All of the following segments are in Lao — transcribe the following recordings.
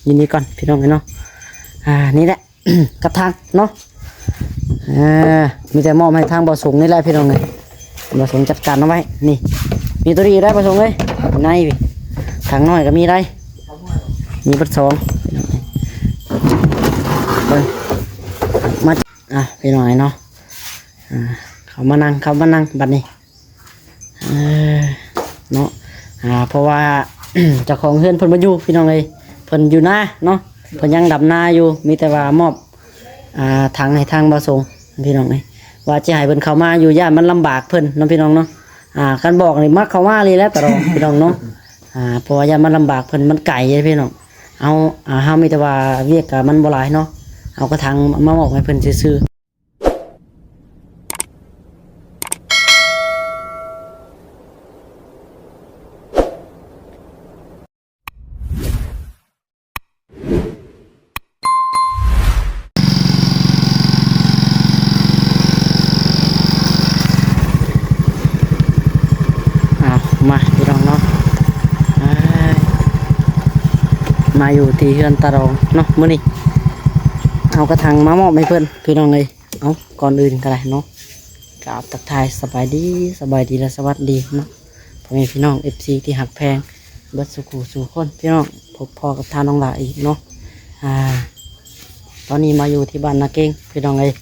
ຢູ່ນີ້ກ່ອນພີ່ນ້ອງເອີຍເນາະ. ອ່າ ນີ້ແຫຼະ ກະຖາງເນາະ. ເອີ ມີແຕ່ມອບໃຫ້ທາງບ່າວສົງນີ້ແຫຼະພີ່ນ້ອງເອີຍ. ບ່າວສົງຈັດການເອົາໄວ້. ນີ້ ມີໂຕນີ້ໄດ້ບ່າວສົງເອີຍ. ໃນ ຖັງນ້ອຍກໍມີໄດ້. ມີເບິດສອງ ພີ່ນ້ອງເອີຍ. ເບິ່ງ ມາ ອ່ະ ພີ່ນ້ອງເອີຍເນາະ. ອ່າ ເຂົ້າມານັ່ງ ເຂົ້າມານັ່ງບັດນີ້. ເອີ ເນາະ ອ່າ ເພາະວ່າ ເຈົ້າຂອງເຮືອນເພິ່ນບໍ່ຢູ່ພີ່ນ້ອງເອີຍ. ເພິ່ນຢູ່ນາເນາະ. ເພິ່ນຍັງດຳນາຢູ່. ມີແຕ່ວ່າມອບ ອ່າ ຖັງໃຫ້ທາງບ່າວສົງພີ່ນ້ອງເອີຍ. ວ່າຈະໃຫ້ເພິ່ນເຂົ້າມາຢູ່ ຢ້ານມັນລຳບາກເພິ່ນເນາະພີ່ນ້ອງເນາະ. ອ່າ ຄັນບອກນີ້ມັກເຂົ້າມາເລີຍແຫຼະຕະຫຼອດພີ່ນ້ອງເນາະ. ອ່າ ເພາະວ່າຢ້ານມັນລຳບາກເພິ່ນ ມັນໄກເດ້ພີ່ນ້ອງ. ເຮົາ ອ່າ ເຮົາມີແຕ່ວ່າວຽກກໍມັນບໍ່ຫຼາຍເນາະ. ເອົາກະຖາງມາມອບໃຫ້ເພິ່ນຊື່ໆ. ເອົາ ມາພີ່ນ້ອງເນາະ. ເອີຍ ມາຢູ່ທີ່ເຮືອນຕາດອງເນາະ ມື້ນີ້ເອົາກະຖາງມາມອບໃຫ້ເພິ່ນພີ່ນ້ອງເອີຍ. ເອົາ ກ່ອນອື່ນກໍໄດ້ເນາະ ກາບທັກທາຍສະບາຍດີ ສະບາຍດີ ແລະ ສະຫວັດດີເນາະ ພໍ່ແມ່ພີ່ນ້ອງ ເອັຟຊີ ທີ່ຮັກແພງເບິດສູ່ຄູ່ສູ່ຄົນພີ່ນ້ອງ. ພົບພໍ້ກັບທ່ານນ້ອງຫຼ້າອີກເນາະ. ອ່າ ຕອນນີ້ມາຢູ່ທີ່ບ້ານນາເກັງພີ່ນ້ອງເອີຍ.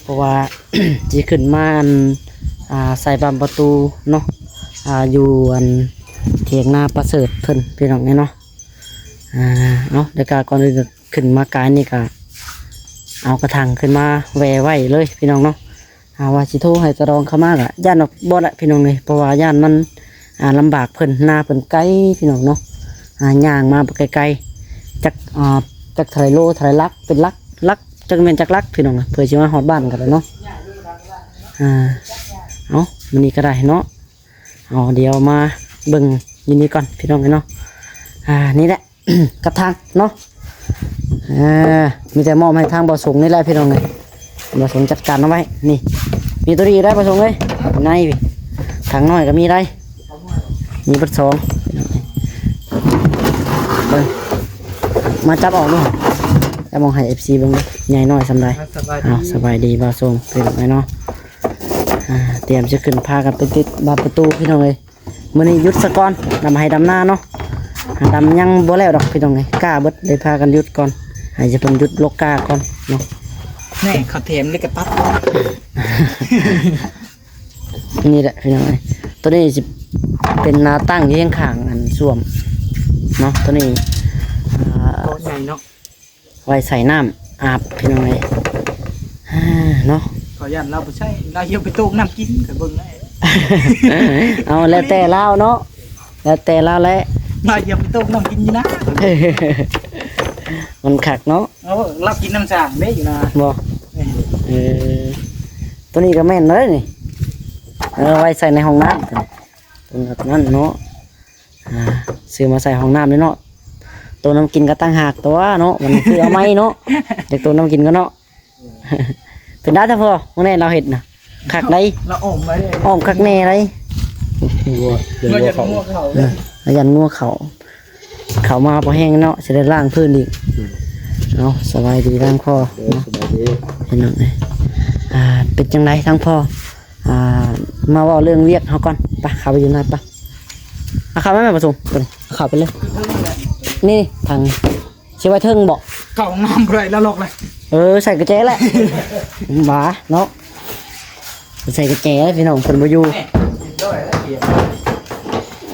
ເພາະວ່າ ຊິຂຶ້ນມາ ອັນ ອ່າ ໃສ່ບານປະຕູເນາະ ອ່າ ຢູ່ ອັນ ຖຽງນາປະເສີດເພິ່ນພີ່ນ້ອງເອີຍເນາະ. ອ່າ ເອົາ ແລ້ວກະກ່ອນອື່ນ ຂຶ້ນມາກາຍນີ້ກະເອົາກະຖາງຂຶ້ນມາແຫວໄວ້ເລີຍພີ່ນ້ອງເນາະ. ອ່າ ວ່າຊິໂທໃຫ້ຕາດອງເຂົ້າມາກະຢ້ານອອກບໍ່ລະພີ່ນ້ອງເອີຍ ເພາະວ່າຢ້ານມັນ ອ່າ ລຳບາກເພິ່ນ ນາເພິ່ນໄກພີ່ນ້ອງເນາະ. ອ່າ ຍ່າງມາໄກໆ ຈັກ ອ່າ ຈັກເທົ່າໃດໂລ ເທົ່າໃດຫຼັກ ເປັນຫຼັກ ຫຼັກ ຈັກແມ່ນຈັກຫຼັກພີ່ນ້ອງ ເພື່ອຊິມາຮອດບ້ານກໍໄດ້ເນາະ. ອ່າ ເອົາ ມື້ນີ້ກໍໄດ້ເນາະ. ເອົາ ດຽວມາເບິ່ງຢູ່ນີ້ກ່ອນພີ່ນ້ອງເອີຍເນາະ. ອ່າ ນີ້ແຫຼະ ກະຖາງເນາະ. ເອີ ມີແຕ່ມອບໃຫ້ທາງບ່າວສົງນີ້ແຫຼະພີ່ນ້ອງເອີຍ. ບ່າວສົງຈັດການເອົາໄວ້. ນີ້ ມີໂຕນີ້ໄດ້ບ່າວສົງເອີຍ. ໃນ ຖັງນ້ອຍກໍມີໄດ້. ມີເບິດສອງ ພີ່ນ້ອງເອີຍ. ເບິ່ງ ມາຈັບອອກດູ ຈັບອອກໃຫ້ ເອັຟຊີ ເບິ່ງດູ ໃຫຍ່ນ້ອຍສ່ຳໃດ. ອ່າ ສະບາຍດີ ເອົາ ສະບາຍດີບ່າວສົງພີ່ນ້ອງເອີຍເນາະ. ອ່າ ຕຽມຊິຂຶ້ນ ພາກັນໄປຕິດບານປະຕູພີ່ນ້ອງເອີຍ. ມື້ນີ້ຢຸດສະກ່ອນ ດຳໄຮ່ດຳນາເນາະ. ດຳຍັງບໍ່ແລ້ວດອກພີ່ນ້ອງເອີຍ ກ້າເບິດ ເລີຍພາກັນຢຸດກ່ອນ ໃຫ້ເພິ່ນຢຸດລົກກ້າກ່ອນເນາະ. ແນ່ ເຂົາແຖມເລີຍກະຕັດ ນີ້ແຫຼະພີ່ນ້ອງເອີຍ. ໂຕນີ້ຊິເປັນໜ້າຕັ້ງຢູ່ຂ້າງອັນສ້ວມເນາະ ໂຕນີ້. ອ່າ ໂຕໃຫຍ່ເນາະ ໄວ້ໃສ່ນ້ຳອາບພີ່ນ້ອງເອີຍ ເນາະ. ເຂົາຢ້ານລາວບໍ່ໃຊ້ ລາວຊິເອົາໄປຕົ້ມນ້ຳກິນ ຂ້ອຍເບິ່ງແລ້ວ. ເອົາ ແລ້ວແຕ່ລາວເນາະ ແລ້ວແຕ່ລາວແຫຼະ ລາວຊິເອົາໄປຕົ້ມນ້ຳກິນຢູ່ນາ. ມັນຄັກເນາະ. ເອົາ ລາວກິນນ້ຳສ້າງເດ້ຢູ່ນາ. ບໍ່ ເອີ ໂຕນີ້ກໍແມ່ນເດ້ນີ້. ເອີ ໄວ້ໃສ່ໃນຫ້ອງນ້ຳ ໂຕນັ້ນເນາະ. ອ່າ ຊື້ມາໃສ່ຫ້ອງນ້ຳເດ້ເນາະ. ໂຕນ້ຳກິນກໍຕ່າງຫາກຕົວະເນາະ ມັນຄືເອົາໃໝ່ເນາະ. ຢາກໂຕນ້ຳກິນກໍເນາະ. ເປັນໄດ້ແທ້ພໍ່ ມື້ແນ່ລາວເຮັດນະ ຄັກໄດ໋. ລາວອ້ອມໄວ້ເດ້ ອ້ອມຄັກແນ່ໄດ໋. ງົວ ຢ້ານງົວເຂົ້າ ເອີ ຢ້ານງົວເຂົ້າ ເຂົ້າມາພໍແຮງເນາະ ຊິໄດ້ລ້າງພື້ນອີກ. ເອົາ ສະບາຍດີທາງພໍ່ເນາະ ສະບາຍດີພີ່ນ້ອງເອີຍ. ອ່າ ເປັນຈັ່ງໃດທາງພໍ່? ອ່າ ມາເວົ້າເລື່ອງວຽກເຮົາກ່ອນ ໄປ ເຂົ້າໄປຢູ່ໃນ ໄປ. ເອົາເຂົ້າມາແມ່ປະສົງ ເຂົ້າໄປເລີຍ. ນີ້ຖັງຊິໄວ້ເທິງບໍ? ເຂົ້າຫ້ອງນ້ຳບໍ່ໄດ້ ລະລັອກເລີຍ. ເອີ ໃສ່ກະແຈແຫຼະ ບາເນາະ ໃສ່ກະແຈພີ່ນ້ອງ ເພິ່ນບໍ່ຢູ່.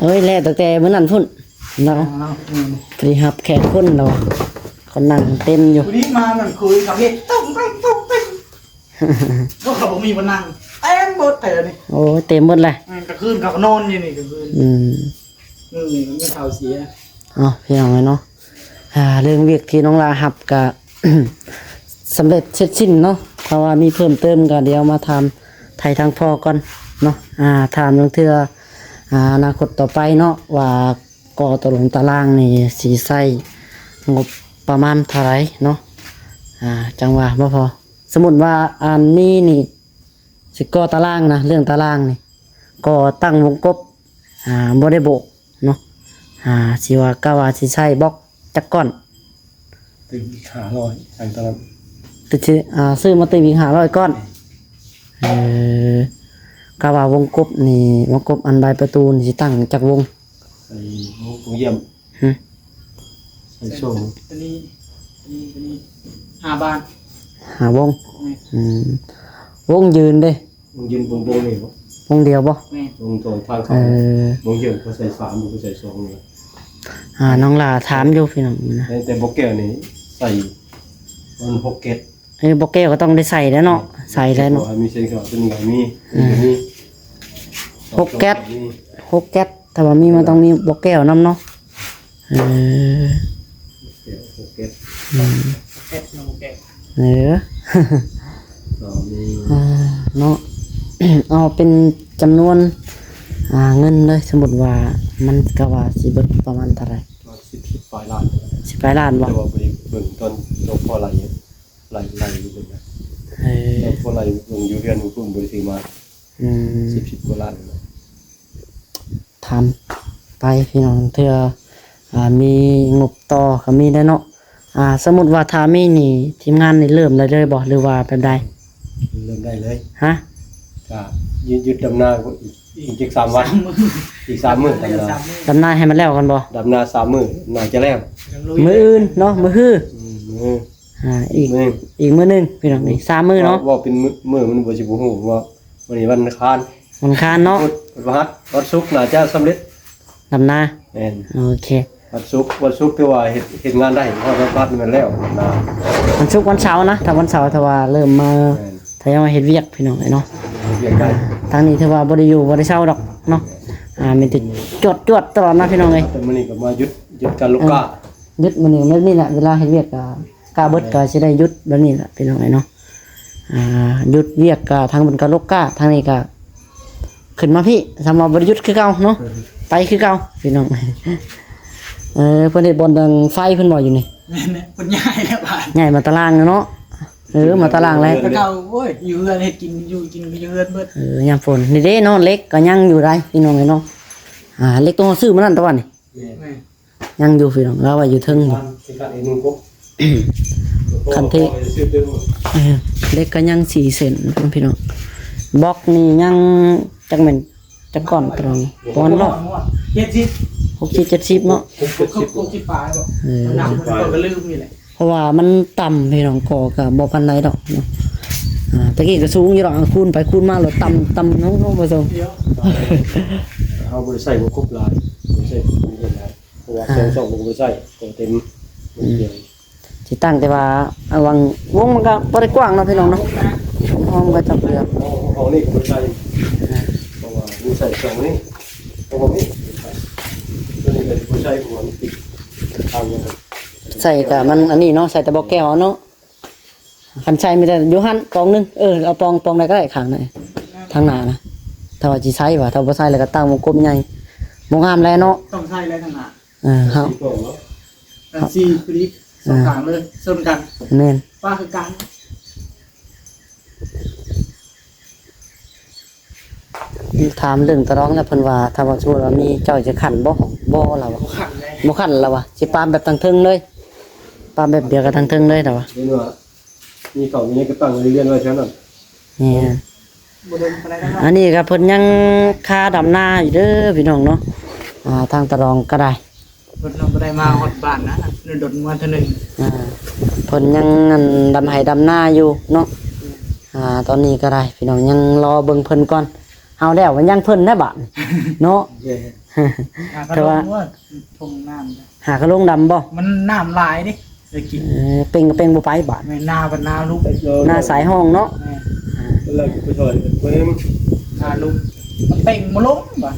ເອີຍ ແລ້ວຕັ້ງແຕ່ມື້ນັ້ນພຸ້ນເນາະ ໄປຮັບແຂກຄົນເນາະ ເຂົານັ່ງເຕັມຢູ່. ຜູ້ນີ້ມານັ້ນຄືເຂົາເຮັດ ໂອ້ ເຂົາບໍ່ມີບ່ອນນັ່ງ ເຕັມເບິດແຖວນີ້. ໂອ້ຍ ເຕັມເບິດແຫຼະ. ອືມ ກາງຄືນເຂົາກໍນອນຢູ່ນີ້ກາງຄືນ. ອືມ ອືມ ມີຂ່າວເສຍ. ເອົາ ພີ່ນ້ອງເອີຍເນາະ ອ່າ ເລື່ອງວຽກທີ່ນ້ອງລາຮັບກະ ສຳເລັດເສັດສິ້ນເນາະ. ຖ້າວ່າມີເພີ່ມເຕີມກະດຽວມາຖາມໄຖ່ທາງພໍ່ກ່ອນເນາະ. ອ່າ ຖາມລາງເທື່ອ ອ່າ ອະນາຄົດຕໍ່ໄປເນາະ ວ່າກໍ່ຕາລົງຕາລາງນີ້ຊິໃຊ້ງົບປະມານເທົ່າໃດເນາະ. ອ່າ ຈັ່ງວ່າບໍ່ພໍ ສົມມຸດວ່າ ອັນນີ້ນີ້ ຊິກໍ່ຕາລາງນະ ເລື່ອງຕາລາງນີ້ ກໍ່ຕັ້ງວົງກົບ ອ່າ ບໍ່ໄດ້ໂບກເນາະ. ອ່າ ຊິວ່າ ກະວ່າຊິໃຊ້ບລັອກຈັກກ້ອນ ອີກຫ້າຮ້ອຍ ຫຼັງຈາກນັ້ນ ຕິດຊື້ ອ່າ ຊື້ມາຕິດອີກຫ້າຮ້ອຍກ້ອນ. ເອີ ກະວ່າວົງກົບນີ້ ວົງກົບອັນບານປະຕູນີ້ຊິຕັ້ງຈັກວົງ? ໃສ່ວົງ ວົງຢ້ຽມ. ຫຶ? ໃສ່ໂຊງ ຕົວນີ້ ຕົວນີ້ ຕົວນີ້ ຫ້າບານ ຫ້າວົງ. ແມ່ນ. ອືມ ວົງຢືນເດ້? ວົງຢືນວົງ ວົງນີ້ບໍ? ວົງດຽວບໍ? ແມ່ນ. ວົງຕອນທາງເຂົ້າ. ເອີ ວົງຢືນເຂົາໃສ່ສາມ ເຂົາໃສ່ສອງນີ້. ອ່າ ນ້ອງຫຼ້າຖາມຢູ່ພີ່ນ້ອງນະ ແຕ່ ແຕ່ບໍ່ແກ້ວນີ້ໃສ່ມັນຫົກແກັດ. ເອີ ບໍ່ແກ້ວກໍຕ້ອງໄດ້ໃສ່ແລ້ວເນາະ. ແມ່ນ. ໃສ່ແລ້ວເນາະ. ມີເສັ້ນຂາວຕົວນີ້ກໍມີ. ອືມ ມີ ຫົກແກັດ ຫົກແກັດ ຖ້າວ່າມີມັນຕ້ອງມີບໍ່ແກ້ວນຳເນາະ. ເອີ ແກ້ວ ຫົກແກັດ. ອືມ ແກັດ ຫົກແກັດ. ເອີ ກໍມີ ອ່າ ເນາະ ເອົາເປັນຈຳນວນ ອ່າ ເງິນເລີຍ ສົມມຸດວ່າມັນກະວ່າຊິເບິດປະມານເທົ່າໃດ? ປະມານສິບ ສິບປາຍລ້ານ. ສິບປາຍລ້ານບໍ? ແຕ່ວ່າບໍ່ໄດ້ເບິ່ງຕອນ ຕອນພໍໄລ່ ໄລ່ ໄລ່ຢູ່ເບິ່ງນະ. ເອີ ຕອນພໍໄລ່ເບິ່ງຢູ່ເຮືອນພຸ້ນ ບໍ່ໄດ້ຖືມາ. ອືມ ສິບ ສິບກວ່າລ້ານ. ຖາມໄປພີ່ນ້ອງ ເທື່ອ ອ່າ ມີງົບຕໍ່ກໍມີໄດ້ເນາະ. ອ່າ ສົມມຸດວ່າຖ້າມີນີ້ ທີມງານນີ້ເລີ່ມໄດ້ເລີຍບໍ່ ຫຼືວ່າແບບໃດ? ເລີ່ມໄດ້ເລີຍ. ຮະ? ກະຢຸດ ຢຸດດຳນາອີກ ອີກຈັກສາມວັນ ສາມມື້ ອີກສາມມື້ດຳນາ. ດຳນາໃຫ້ມັນແລ້ວກ່ອນບໍ່? ດຳນາສາມມື້ໜ້າຈະແລ້ວ. ມື້ອື່ນເນາະ ມື້ຮື. ອືມ ມື້ ອ່າ ອີກ ມື້ ອີກມື້ໜຶ່ງພີ່ນ້ອງ. ອືມ ອີກສາມມື້ເນາະ. ເວົ້າ ເວົ້າເປັນມື້ ມື້ມັນບໍ່ ຊິບໍ່ຮູ້ ເພາະວ່າມື້ນີ້ວັນອັງຄານ ວັນອັງຄານເນາະ. ພຸດ ວັນພະຫັດ ວັນສຸກໜ້າຈະສຳເລັດ. ດຳນາ. ແມ່ນ. ໂອເຄ ວັນສຸກ ວັນສຸກຖືວ່າເຮັດ ເຮັດງານໄດ້ ເພາະວ່າວັນພະຫັດແມ່ນແລ້ວນະ. ວັນສຸກ ວັນເສົານະ ຖ້າວັນເສົາ ຖ້າວ່າເລີ່ມມາ ແມ່ນ ຖ້າຍັງວ່າເຮັດວຽກພີ່ນ້ອງເອີຍເນາະ. ເຮັດວຽກໄດ້. ທາງນີ້ຖືວ່າບໍ່ໄດ້ຢູ່ບໍ່ໄດ້ເຊົາດອກເນາະ. ອ່າ ມີແຕ່ຈວດໆຕະຫຼອດນະພີ່ນ້ອງເອີຍ. ແຕ່ມື້ນີ້ກໍມາຢຸດ ຢຸດການລົກກ້າ. ຢຸດມື້ນີ້ແບບນີ້ແຫຼະ ເວລາເຮັດວຽກກໍ ກະເບິດກໍຊິໄດ້ຢຸດແບບນີ້ແຫຼະພີ່ນ້ອງເອີຍເນາະ. ອ່າ ຢຸດວຽກກະທາງເພິ່ນກະລົກກ້າ ທາງນີ້ກະຂຶ້ນມາພີ້ ສຳວ່າບໍ່ໄດ້ຢຸດຄືເກົ່າເນາະ. ເອີ ໄປຄືເກົ່າພີ່ນ້ອງ. ເອີ ເພິ່ນເຮັດບ່ອນດັງໄຟເພິ່ນບໍ່ຢູ່ນີ້? ແມ່ນແຫຼະ ເພິ່ນຍ້າຍແລ້ວບາດ ຍ້າຍມາຕາລ່າງແລ້ວເນາະ. ເອີ ມາຕາລ່າງແລ້ວ. ແຕ່ເກົ່າ ໂອ້ຍ ຢູ່ເຮືອນເຮັດກິນ ຢູ່ກິນກໍຢູ່ເຮືອນເບິດ. ເອີ ຍາມຝົນນີ້ເດ້ເນາະ ເຫຼັກກໍຍັງຢູ່ໄດ໋ພີ່ນ້ອງເອີຍເນາະ. ອ່າ ເຫຼັກຕົວເຮົາຊື້ມື້ນັ້ນຕະວັນນີ້. ແມ່ນ. ຍັງຢູ່ພີ່ນ້ອງ ລາວໄວ້ຢູ່ເທິງ. ຄັນເທ ເອີ ເຫຼັກກໍຍັງສີ່ເສັ້ນພີ່ນ້ອງ. ບລັອກນີ້ຍັງຈັກແມ່ນຈັກກ້ອນພີ່ນ້ອງ ປະມານຮ້ອຍ ເຈັດສິບ ຫົກສິບ ເຈັດສິບເນາະ. ຫົກສິບ ເຈັດສິບ ຫົກສິບປາຍບໍ? ເອີ ນັບມັນກໍລືມນີ້ແຫຼະ ເພາະວ່າມັນຕ່ຳພີ່ນ້ອງ ກໍ ກໍບໍ່ປານໃດດອກເນາະ. ອ່າ ຕະກີ້ກໍສູງຢູ່ດອກ ຄູນໄປຄູນມາແລ້ວຕ່ຳ ຕ່ຳເນາະ ເຮົາບໍ່ສົ່ງ ເຮົາບໍ່ໄດ້ໃຊ້ບໍ່ຄົບຫຼາຍ ບໍ່ໄດ້ໃຊ້ ເພາະວ່າ ອ່າ ສອງຊ່ອງມັນກໍບໍ່ໃຊ້ ກໍເຕັມ ອືມ ຊິຕັ້ງແຕ່ວ່າ ອາ ຫວ່າງວົງມັນກໍບໍ່ໄດ້ກວ້າງເນາະພີ່ນ້ອງເນາະ ຫ້ອງກໍຈັບເຫຼືອ ຫ້ອງນີ້ກໍບໍ່ໄດ້ໃຊ້ ອ່າ ເພາະວ່າຢູ່ໃສ່ຊ່ອງນີ້ ເພາະວ່າມີ ຕົວນີ້ກໍບໍ່ໃຊ້ ເພາະວ່າມັນຕິດທາງ ໃສ່ກໍມັນອັນນີ້ເນາະ ໃສ່ແຕ່ບໍ່ແກ້ວເນາະ. ຄັນໃສ່ມີແຕ່ຢູ່ຫັ້ນປອງໜຶ່ງ ເອີ ເອົາປອງ ປອງໃດກໍໄດ້ຂ້າງໃນ ທາງໜ້ານະ ຖ້າວ່າຊິໃສ່ວ່າ ຖ້າບໍ່ໃສ່ແລ້ວກໍຕັ້ງວົງກົບໃຫຍ່ ບໍ່ງາມແລ້ວເນາະ ຕ້ອງໃສ່ແລ້ວທາງໜ້າ ເອີ ເຮົາ ສີ່ປອງເນາະ ອັນສີ່ຄືດີ ອ່າ ສອງຂ້າງເລີຍ ຊົນກັນ ແມ່ນ ປາຄືກັນ. ຖາມເລື່ອງຕາລອງແລ້ວ ເພິ່ນວ່າ ຖ້າວ່າສົມມຸດວ່າມີເຈົ້າຈະຂັນບໍ່? ບໍ່ລະວ່າ ບໍ່ຂັນເລີຍ ບໍ່ຂັນລະວ່າ ຊິປາມແບບທາງເທິງເລີຍ ປາມແບບດຽວກັບທາງເທິງເລີຍລະວ່າ ເຫັນວ່າມີເຂົ້າມີຫຍັງກໍຕັ້ງລຽນໄວ້ແຖວນັ້ນ ແມ່ນ ບໍ່ດົນປານໃດດອກ ອັນນີ້ກໍເພິ່ນຍັງຄາດຳນາຢູ່ເດີພີ່ນ້ອງເນາະ ອ່າ ທາງຕາລອງກໍໄດ້ ເພິ່ນບໍ່ໄດ້ມາຮອດບ້ານນະ ດົນໆມາເທື່ອໜຶ່ງ ອ່າ ເພິ່ນຍັງ ອັນ ດຳໄຮ່ດຳນາຢູ່ເນາະ ອ່າ ຕອນນີ້ກໍໄດ້ພີ່ນ້ອງ ຍັງລໍເບິ່ງເພິ່ນກ່ອນ ເຮົາແລ້ວມັນຍັງເພິ່ນແດ່ບາດເນາະ ຫາກະລົງ ແຕ່ວ່າ ທົ່ງນ້ຳ ຫາກະລົງດຳບໍ່ ມັນນ້ຳຫຼາຍເດ້ ໄດ້ກິນ ເອີ ເປັງກໍເປັງບໍ່ໄປບາດ ແມ່ນ ນາບັດນາລຸກ ນາສາຍຮອງເນາະ ແມ່ນ ອ່າ ແລ້ວໄປຊ່ອຍເພິ່ນ ນາລຸກ ມັນເປັງບໍ່ລົງບາດ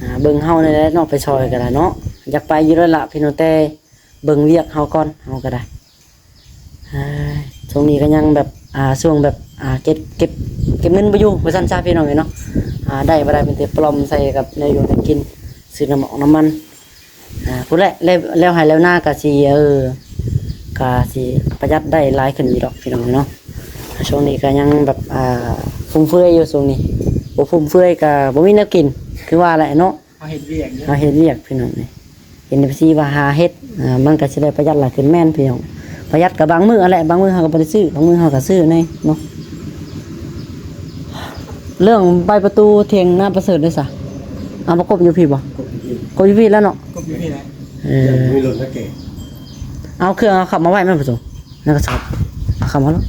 ອ່າ ເບິ່ງເຮົານີ້ແຫຼະເນາະ ໄປຊ່ອຍກໍໄດ້ເນາະ ຢາກໄປຢູ່ແລ້ວລະພີ່ນ້ອງ ແຕ່ເບິ່ງວຽກເຮົາກ່ອນ ເຮົາກໍໄດ້ ອ່າ ຊ່ວງນີ້ກໍຍັງແບບ ອ່າ ຊ່ວງແບບ ອ່າ ເກັບ ເກັບ ເກັບເງິນບໍ່ຢູ່ວ່າຊັ້ນຊະພີ່ນ້ອງເອີຍເນາະ ອ່າ ໄດ້ບໍ່ໄດ້ມີແຕ່ປະຫຼອມໃສ່ກັບແນວຢູ່ແນວກິນ ຊື້ນ້ຳມັນ ນ້ຳມັນ ອ່າ ພຸ້ນແຫຼະ ແລ້ວ ແລ້ວໄຮ່ແລ້ວນາກໍຊິ ເອີ ກໍຊິປະຢັດໄດ້ຫຼາຍຂຶ້ນຢູ່ດອກພີ່ນ້ອງເອີຍເນາະ ຊ່ວງນີ້ກໍຍັງແບບ ອ່າ ຟຸມເຟືອຍຢູ່ຊ່ວງນີ້ ບໍ່ຟຸມເຟືອຍກໍບໍ່ມີແນວກິນ ຄືວ່າແຫຼະເນາະ ເຮົາເຮັດວຽກຢູ່ ເຮົາເຮັດວຽກພີ່ນ້ອງເອີຍ ເອັນເອັຟຊີວ່າຫາເຮັດ ອ່າ ມັນກໍຊິໄດ້ປະຢັດຫຼາຍຂຶ້ນ ແມ່ນພີ່ນ້ອງ. ປະຢັດກໍບາງມື້ຫັ້ນແຫຼະ, ບາງມື້ເຮົາກໍບໍ່ໄດ້ຊື້, ບາງມື້ເຮົາກໍຊື້ແດ່ເນາະ. ເລື່ອງໃບປະຕູຖຽງນາປະເສີດເດ້ຊະ? ເອົາມາກົບຢູ່ພີ້ບໍ່? ກົບຢູ່ພີ້ ກົບຢູ່ພີ້ແລ້ວເນາະ. ກົບຢູ່ພີ້ແຫຼະ. ເອີ ມີລົດມາແກ່. ເອົາເຄື່ອງເອົາເຂົ້າມາໄວ້ແມ່ນປະຕູ ໃນກະສອບ. ເອົາເຂົ້າມາໂລດ.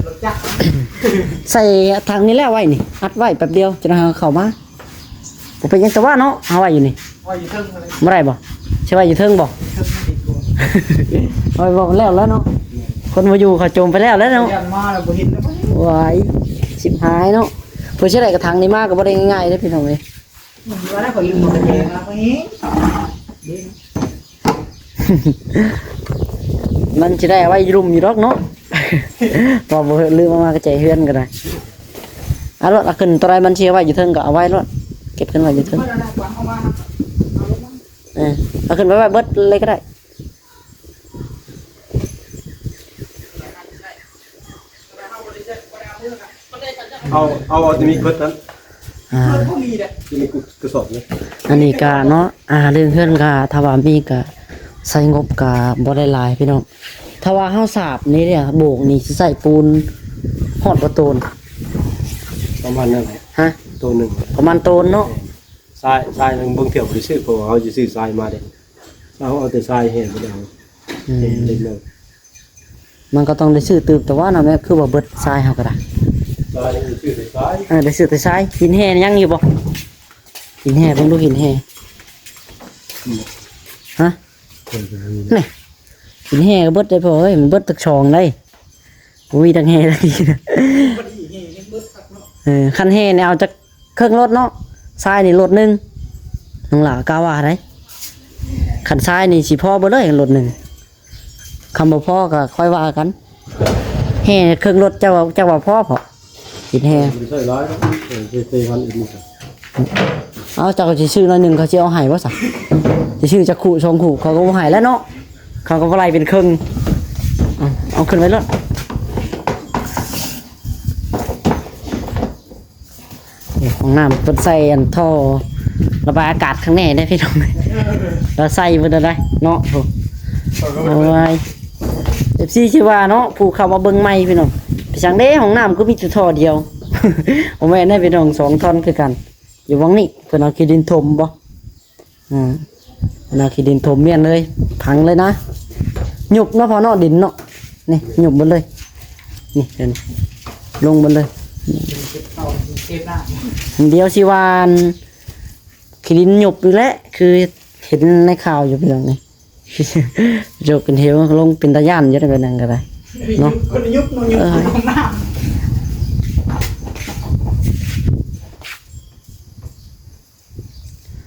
ລົດຈັກ ໃສ່ຖັງນີ້ແຫຼະ ໄວ້ນີ້ ອັດໄວ້ແປັບດຽວ ຈະໄດ້ເອົາເຂົ້າມາ. ບໍ່ເປັນຫຍັງ ແຕ່ວ່າເນາະ ເອົາໄວ້ຢູ່ນີ້ ໄວ້ຢູ່ເທິງຫັ້ນແຫຼະ. ບໍ່ໄດ້ບໍ່? ຊິໄວ້ຢູ່ເທິງບໍ່? ເທິງນີ້ດີກວ່າ. ເອົາໄວ້ບໍ່ ແລ້ວແລ້ວເນາະ. ແມ່ນ. ຄົນບໍ່ຢູ່ເຂົາໂຈມໄປແລ້ວແລ້ວເນາະ. ຢ້ານມາແລ້ວບໍ່ເຫັນແລ້ວ. ວ້າຍ ຊິບຫາຍເນາະ. ເພິ່ນຊິໄດ້ກະຖັງນີ້ມາກໍບໍ່ໄດ້ງ່າຍເດ້ພີ່ນ້ອງເອີຍ. ມັນຊິໄດ້ເອົາໄວ້ລຸ່ມຢູ່ດອກເນາະ. ເວົ້າບໍ່ເຮີ້ ລືມເອົາມາກະແຈເຮືອນກໍໄດ້. ເອົາໂລດ ເອົາຂຶ້ນ ໂຕໃດມັນຊິເອົາໄວ້ຢູ່ເທິງກໍເອົາໄວ້ໂລດ ເກັບຂຶ້ນໄວ້ຢູ່ເທິງ. ເອີ ເອົາຂຶ້ນໄວ້ ໄວ້ເບິດເລີຍກໍໄດ້. ເອົາ ເອົາ ເອົາແຕ່ມີເບິດນັ້ນ. ອ່າ ຈະມີກະສອບນີ້. ອັນນີ້ກະເນາະ ອ່າ ເລື່ອງເຮືອນກະ ຖ້າວ່າມີກະໃຊ້ງົບກະບໍ່ໄດ້ຫຼາຍພີ່ນ້ອງ. ຖ້າວ່າເຮົາສາບນີ້ເດ້ ໂບກນີ້ຊິໃຊ້ປູນຮອດບໍ່ໂຕນ? ປະມານນັ້ນແຫຼະ. ຮະ? ໂຕນໜຶ່ງ ປະມານໂຕນເນາະ. ຊາຍ ຊາຍເບິ່ງ ເທື່ອບໍ່ໄດ້ຊື້ ເພາະວ່າເຮົາຊິຊື້ຊາຍມາເດ້. ເຮົາເອົາແຕ່ຊາຍແຫ້ງບໍ່ໄດ້ເອົາ. ອືມ ເຮັດເລີຍ. ມັນກໍຕ້ອງໄດ້ຊື້ຕື່ມ ແຕ່ວ່ານະ ແມ່ນຄືວ່າເບິດຊາຍເຮົາກໍໄດ້. ຊາຍໄດ້ຊື້ແຕ່ຊາຍ. ເອີ ໄດ້ຊື້ແຕ່ຊາຍ. ຫີນແຮ່ຍັງຢູ່ບໍ່? ຫີນແຮ່ ເບິ່ງດູຫີນແຮ່. ອືມ ຮະ? ເອີ ນີ້ ຫີນແຮ່ກໍເບິດໄດ້ພໍ່ເອີຍ ມັນເບິດຕັກສອງໄດ໋. ບໍ່ມີຕັກແຮ່ໄດ໋. ເອີ ຄັນແຮ່ນີ້ເອົາຈັກເຄິ່ງລົດເນາະ ຊາຍນີ້ລົດໜຶ່ງ ນ້ອງຫຼ້າກໍວ່າໄດ໋. ຄັນຊາຍນີ້ຊິພໍເບິດເລີຍລົດໜຶ່ງ. ຄັນບໍ່ພໍກໍຄ່ອຍວ່າກັນ. ແຮ່ເຄິ່ງລົດ ເຈົ້າ ເຈົ້າວ່າພໍບໍ່? ຫີນແຮ່ ບໍ່ໄດ້ໃຊ້ຫຼາຍເນາະ. ເອີ ໃຊ້ ໃຊ້ອັນອື່ນ. ເອົາ ເຈົ້າກໍຊິຊື້ໜ້ອຍໜຶ່ງ ເຂົາຊິເອົາໃຫ້ບໍ່ຊະ? ຊິຊື້ຈັກຄູ່ສອງຄູ່ ເຂົາກໍບໍ່ໃຫ້ແລ້ວເນາະ. ເຂົາກໍບໍ່ໄລ່ເປັນເຄິ່ງ. ເອົາ ເອົາຂຶ້ນໄວ້ໂລດ. ໂອ້ ຫ້ອງນ້ຳເພິ່ນໃສ່ອັນທໍ່ລະບາຍອາກາດຂ້າງໃນເດ້ພີ່ນ້ອງ. ລະໃສ່ເບິດແລ້ວເນາະ. ໂອ້ຍ ເອັຟຊີ ຊິວ່າເນາະ ຜູ້ເຂົ້າມາເບິ່ງໃໝ່ພີ່ນ້ອງ ເປັນຫຍັງເດ້ຫ້ອງນ້ຳຄືມີແຕ່ທໍ່ດຽວ. ບໍ່ແມ່ນເດ້ພີ່ນ້ອງ ສອງທ່ອນຄືກັນ. ຢູ່ໝ່ອງນີ້ເພິ່ນເອົາຂີ້ດິນຖົມບໍ່? ອືມ ເອົາຂີ້ດິນຖົມມ້ຽນເລີຍ ພັງເລີຍນະ. ຍຸບເນາະພໍ່ເນາະ ດິນເນາະ. ນີ້ ຍຸບໝົດເລີຍ. ນີ້ ເຫັນ ລົງໝົດເລີຍ. ດຽວຊິວ່າອັນຂີ້ດິນຍຸບອີກແຫຼະ ຄືເຫັນໃນຂ່າວຢູ່ພີ່ນ້ອງນີ້. ໂຈກເປັນເຫວ ລົງເປັນຕາຢ້ານຢູ່ໃດ໋ ແບບນັ້ນກໍໄດ້ເນາະ. ຍຸບ ຄົນຍຸບ ເນາະ ຍຸບ ເອີ ຫ້ອງນ້ຳ.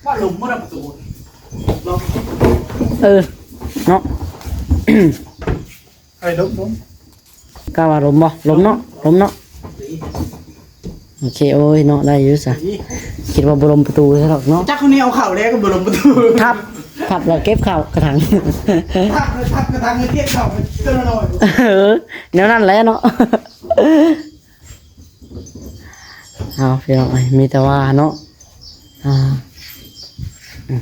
ວ່າລົມບໍ່ໄດ້ປະຕູ ເອີ ເນາະ. ເອີ ລົມ ລົມ ກະວ່າລົມບໍ່? ລົມເນາະ ລົມເນາະ. ໂອເຄ ໂອ້ຍເນາະ ໄດ້ຢູ່ຊະ. ຄິດວ່າບໍ່ລົມປະຕູຊະດອກເນາະ. ຈັກຄົນນີ້ເອົາເຂົ້າແລ້ວກໍບໍ່ລົມປະຕູ ພັບ ພັບແລ້ວເກັບເຂົ້າກະຖັງ ພັບ ພັບກະຖັງ ເກັບເຂົ້າເທື່ອລະໜ້ອຍ. ເອີ ແນວນັ້ນແຫຼະເນາະ. ເອົາ ພີ່ນ້ອງເອີຍ ມີແຕ່ວ່າເນາະ ອ່າ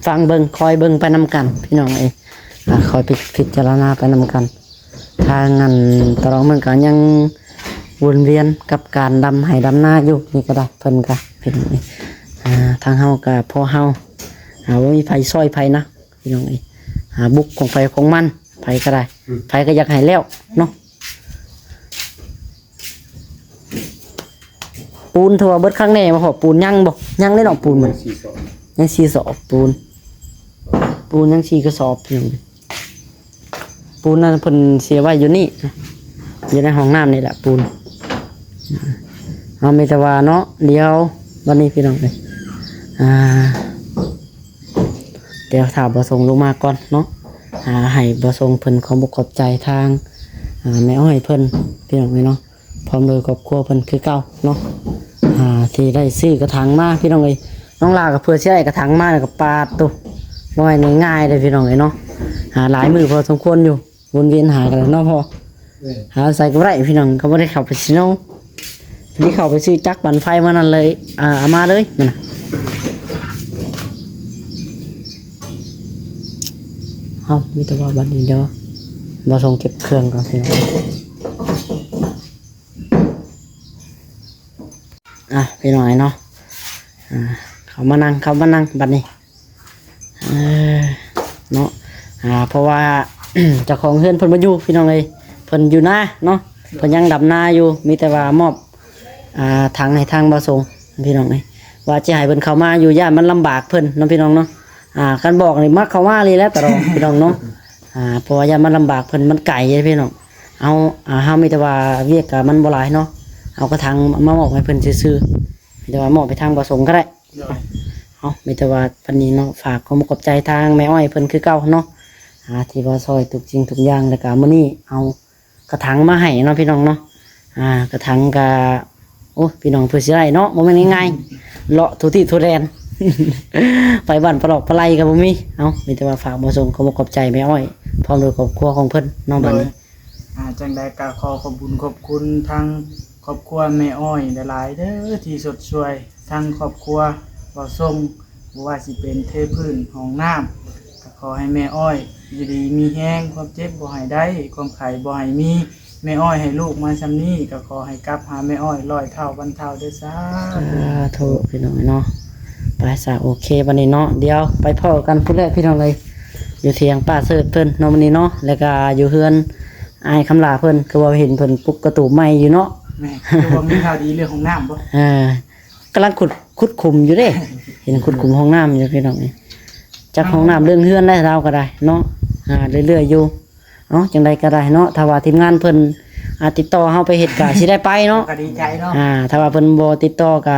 ຟັງເບິ່ງ ຄອຍເບິ່ງໄປນຳກັນພີ່ນ້ອງເອີຍ. ອ່າ ຄອຍພິ ພິຈາລະນາໄປນຳກັນ. ທາງອັນຕະຫຼອງເມືອງກໍຍັງວົນວຽນກັບການດຳໄຮ່ດຳນາຢູ່. ນີ້ກໍໄດ້ ເພິ່ນກໍພີ່ນ້ອງເອີຍ ອ່າ ທາງເຮົາກໍພໍເຮົາ ອ່າ ບໍ່ມີໃຜຊ່ອຍໃຜນະ. ພີ່ນ້ອງເອີຍ ຫາບຸກຂອງໃຜຂອງມັນ ໃຜກໍໄດ້ ອືມ ໃຜກໍຢາກໃຫ້ແລ້ວເນາະ. ປູນຖືວ່າເບິດຄັກແນ່ບໍ່ພໍ່? ປູນຍັງບໍ່? ຍັງເດ້ເນາະ ປູນມັນ ຍັງສີ່ສອບ ຍັງສີ່ສອບ ປູນ ປູນຍັງສີ່ກະສອບ. ປູນນັ້ນເພິ່ນເສຍໄວ້ຢູ່ນີ້ ຢູ່ໃນຫ້ອງນ້ຳນີ້ແຫຼະ ປູນ. ເຮົາມີແຕ່ວ່າເນາະ ດຽວບັດນີ້ພີ່ນ້ອງເອີຍ ອ່າ ດຽວຖ້າບ່າວສົງລົງມາກ່ອນເນາະ ອ່າ ໃຫ້ບ່າວສົງເພິ່ນຂອບອົກຂອບໃຈທາງ ອ່າ ແມ່ອ້ອຍເພິ່ນ ພີ່ນ້ອງເອີຍເນາະ ພ້ອມໂດຍຄອບຄົວເພິ່ນຄືເກົ່າເນາະ ອ່າ ທີ່ໄດ້ຊື້ກະຖາງມາ ພີ່ນ້ອງເອີຍ. ນ້ອງຫຼ້າກໍເພື່ອຊິໄດ້ກະຖາງມາ ແລ້ວກໍປາດໂຕ ບໍ່ແມ່ນງ່າຍເດ້ ພີ່ນ້ອງເອີຍເນາະ ອ່າ ຫຼາຍມື້ພໍສົມຄວນຢູ່. ວົນວຽນຫາກັນເນາະພໍ່ ແມ່ນ ຫາໃສກໍບໍ່ໄດ້ພີ່ນ້ອງ ກໍບໍ່ໄດ້ເຂົ້າໄປຊິໂນ ນີ້ເຂົ້າໄປຊື້ຈັກປັ່ນໄຟມານັ້ນເລີຍ ອ່າ ເອົາມາເລີຍມັນນະ. ເອົາ ມີແຕ່ວ່າບັດນີ້ດຽວ ບໍ່ສົ່ງເກັບເຄື່ອງກ່ອນພີ່ນ້ອງ. ອ່ະ ພີ່ນ້ອງເນາະ ອ່າ ເຂົ້າມານັ່ງ ເຂົ້າມານັ່ງບັດນີ້ ເອີ ເນາະ ອ່າ ເພາະວ່າ ເຈົ້າຂອງເຮືອນເພິ່ນບໍ່ຢູ່ພີ່ນ້ອງເອີຍ ເພິ່ນຢູ່ນາເນາະ ເພິ່ນຍັງດຳນາຢູ່ ມີແຕ່ວ່າມອບ ອ່າ ຖັງໃຫ້ທາງບ່າວສົງພີ່ນ້ອງເອີຍ ວ່າຈະໃຫ້ເພິ່ນເຂົ້າມາຢູ່ ຢ້ານມັນລຳບາກເພິ່ນເນາະພີ່ນ້ອງເນາະ. ອ່າ ຄັນບອກນີ້ມັກເຂົ້າມາເລີຍແຫຼະຕະຫຼອດພີ່ນ້ອງເນາະ ອ່າ ເພາະວ່າຢ້ານມັນລຳບາກເພິ່ນ ມັນໄກເດ້ພີ່ນ້ອງ. ເຮົາ ອ່າ ເຮົາມີແຕ່ວ່າວຽກກະມັນບໍ່ຫຼາຍເນາະ ເອົາກະຖັງມາມອບໃຫ້ເພິ່ນຊື່ໆ ມີແຕ່ວ່າມອບໄປທາງບ່າວສົງກະໄດ້. ໂດຍ ເອົາ ມີແຕ່ວ່າວັນນີ້ເນາະ ຝາກຄວາມຂອບໃຈທາງແມ່ອ້ອຍເພິ່ນຄືເກົ່າເນາະ ອ່າ ທີ່ວ່າຊ່ອຍທຸກສິ່ງທຸກຢ່າງ ແລ້ວກະມື້ນີ້ເອົາ ກະຖັງມາໃຫ້ເນາະພີ່ນ້ອງເນາະ ອ່າ ກະຖັງກະ ໂອ້ ພີ່ນ້ອງ ເພື່ອຊິໄດ້ເນາະ ບໍ່ແມ່ນງ່າຍໆ ເລາະທົ່ວທີ່ທົ່ວແດນ ໄປບ້ານປະຫຼອກປະໄລກະບໍ່ມີ. ເອົາ ມີແຕ່ວ່າຝາກບ່າວສົງ ຂໍຂອບໃຈແມ່ອ້ອຍ ພ້ອມດ້ວຍຄອບຄົວຂອງເພິ່ນເນາະ ໂດຍ ບັດນີ້ ອ່າ ຈັ່ງໃດກະຂໍຂອບບຸນຂອບຄຸນທາງຄອບຄົວແມ່ອ້ອຍຫຼາຍໆເດີ ທີ່ຊົດຊ່ວຍທາງຄອບຄົວບ່າວສົງ ບໍ່ວ່າຊິເປັນເທພື້ນຫ້ອງນ້ຳ ກໍຂໍໃຫ້ແມ່ອ້ອຍຢູ່ດີມີແຮງ ຄວາມເຈັບບໍ່ໃຫ້ໄດ້ ຄວາມໄຂ້ບໍ່ໃຫ້ມີ ແມ່ອ້ອຍໃຫ້ລູກມາຊ່ຳນີ້ ກໍຂໍໃຫ້ກັບຫາແມ່ອ້ອຍຮ້ອຍເທົ່າພັນເທົ່າເດີ ສາທຸ ສາທຸ ພີ່ນ້ອງເນາະ. ໄປຊະ ໂອເຄ ບັດນີ້ເນາະ ດຽວໄປພໍ້ກັນພຸ້ນແຫຼະພີ່ນ້ອງເອີຍ ຢູ່ຖຽງປ້າເສີດເພິ່ນເນາະ ມື້ນີ້ເນາະ ແລ້ວກະຢູ່ເຮືອນອ້າຍຄຳຫຼ້າເພິ່ນ ຄືວ່າເຫັນເພິ່ນປຸກກະຕູບໃໝ່ຢູ່ເນາະ. ແມ່ນ ຄືວ່າມີຂ່າວດີເລື່ອງຫ້ອງນ້ຳບໍ່? ເອີ ກຳລັງຂຸດ ຂຸດຂຸມຢູ່ເດ້ ເຫັນຂຸດຂຸມຫ້ອງນ້ຳຢູ່ພີ່ນ້ອງເອີຍ ຈັກຫ້ອງນ້ຳເລື່ອງເຮືອນໄດ້ລາວກໍໄດ້ເນາະ ອ່າ ເລື້ອຍໆຢູ່. ເອົາ ຈັ່ງໃດກໍໄດ້ເນາະ ຖ້າວ່າທີມງານເພິ່ນ ອ່າ ຕິດຕໍ່ເຮົາໄປເຮັດກໍຊິໄດ້ໄປເນາະ ກໍດີໃຈເນາະ ອ່າ ຖ້າວ່າເພິ່ນບໍ່ຕິດຕໍ່ກໍ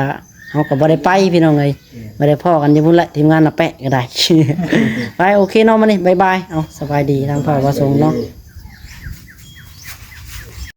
ເຮົາກໍບໍ່ໄດ້ໄປພີ່ນ້ອງເອີຍ ບໍ່ໄດ້ພໍ້ກັນຢູ່ພຸ້ນແຫຼະ ທີມງານນາແປະກໍໄດ້. ໄປ ໂອເຄເນາະ ມື້ນີ້ບາຍບາຍ ເອົາ ສະບາຍດີທາງພໍ່ບ່າວສົງເນາະ.